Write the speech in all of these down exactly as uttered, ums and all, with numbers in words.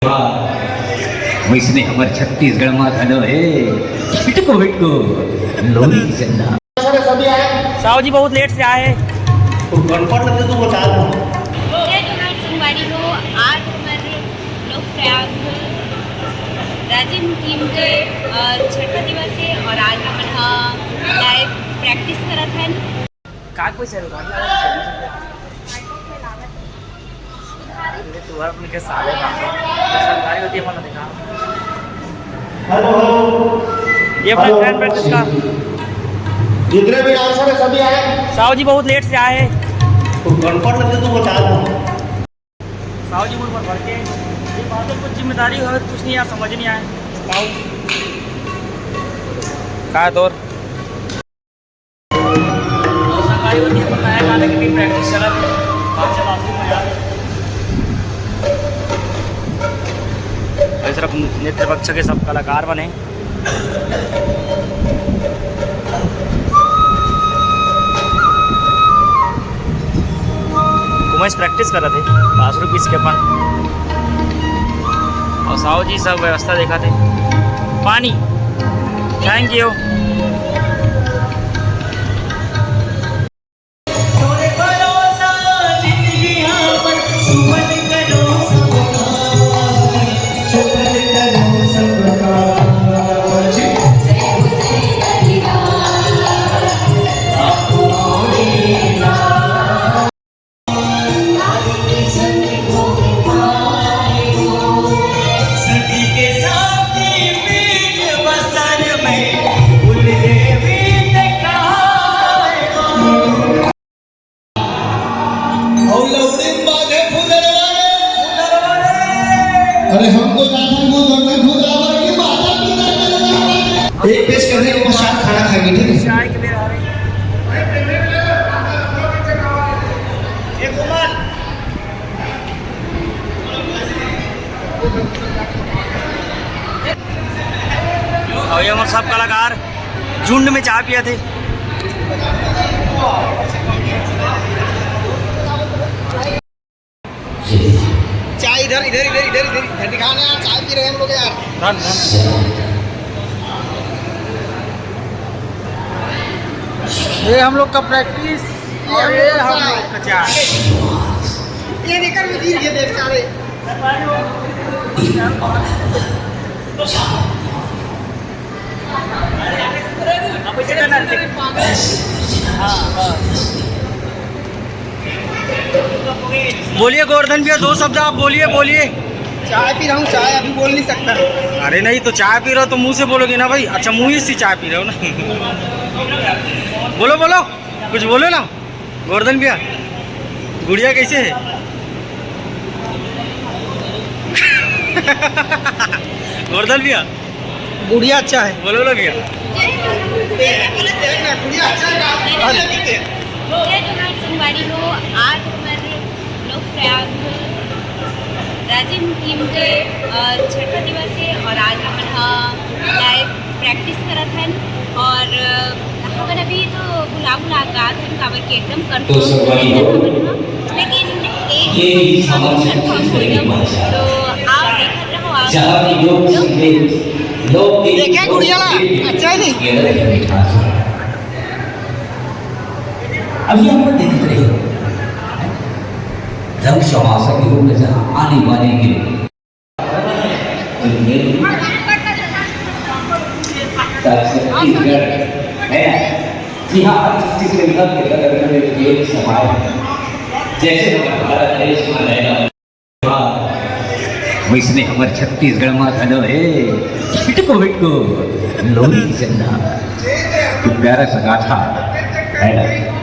वैसने हमर छत्तीसगढ़ मा घलो हे, हिटको हिटको लोरी के चंदा। साहू जी बहुत लेट से आए हैं। तो गणपत लगे तो वो चाल हो। जय जोहार संगवारी हो, आज हमर लोक प्रयाग राजिम टीम के, अ, छठा दिवस हे और आज हमन ह लाइव प्रैक्टिस करत हन। का कोई सर उधार लावे? अरे तू हर उनके साले का। सरकारी होती है, मतलब, देखा। Hello, hello. ये अपना हेलो। Band practice का। जितने भी डांसर है, सभी आए। साहू जी बहुत लेट से आए हैं। तो गणपत लगे तो वो चाल हो। साहू जी ऊपर बढ़ के, ये बात है, कुछ जिम्मेदारी हो, कुछ नहीं यार, समझ नहीं आए। साहू। का तोर? और संगवारी होती है, अपन नया गाने की भी प्रैक्टिस चलत है। बादशाह बाबू को यार। ये तरफ नृत्य पक्ष के सब कलाकार बने। कुमेश प्रैक्टिस करत हे, पाँच रुपीस के अपन। और साहू जी सब व्यवस्था देखत हे। पानी, थैंक यू। और लौड़ी में बाजे फूलरवा रे। अरे हम तो जाथन भूत, हमने भूत रावण की माता पिता के लगा। एक पेश करने के पश्चात खाना खाएंगे, ठीक है? अउ ये हमर सब कलाकार झुंड में चाय पियत हे। चाय इधर, इधर, इधर, इधर, इधर, इधर दिखाना यार, चाय पी रहे हैं हम लोग यार। ये हम लोग का प्रैक्टिस और ये हम लोग का चाय। ये देखकर मैं गिर गया देख सारे। बोलिए गोवर्धन भैया, दो शब्द आप बोलिए, बोलिए। चाय पी रहा हूँ, चाय अभी बोल नहीं सकता। अरे नहीं, तो चाय पी रहे हो तो मुंह से बोलोगे ना भाई। अच्छा, मुंह से चाय पी रहे हो ना। बोलो, बोलो, कुछ बोलो ना। गोवर्धन भैया, गुड़िया कैसे है? गोवर्धन भैया, गुड़िया अच्छा है। बोलो ना भैया। गुड़िया अच्छा है। जय जोहार संगवारी हो, आज हमर लोक प्रयाग राजिम टीम के, अ, छठा दिवस हे और आज हमन ह लाइव प्रैक्टिस करत हन और, अ, हमन अभी तो भुला भुला गात हन, काबर कि एकदम तो कंट्रोल संगवारी हो, हमन ह। लेकिन एक ये ही चीज सामाजिक कंफर्म हो गया। तो आप देखत रहो, आप जहाँ भी लोक संगीत, लोक गीत, देखे गुड़िया ला, अच्छा है नहीं? ये अलग ही मिठास है। अभी हम लोग देखते रहे, रंग शमासा के रूप में जहाँ आने वाले के छत्तीसगढ़ है, जी हाँ, छत्तीसगढ़ के गगन में एक समाए हैं। जैसे हमारा भारत देश में रहना, वैसने हमर छत्तीसगढ़ मा घलो हे, हिटको हिटको लोरी के चंदा। तो प्यारा सा गाथा है ना,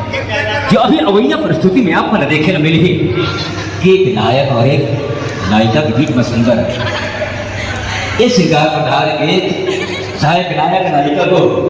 जो अभी अवइया प्रस्तुति में आप मन देखे ल मिलही कि एक नायक और एक नायिका के बीच में सुंदर ये श्रृंगार पधार के सहायक नायक नायिका को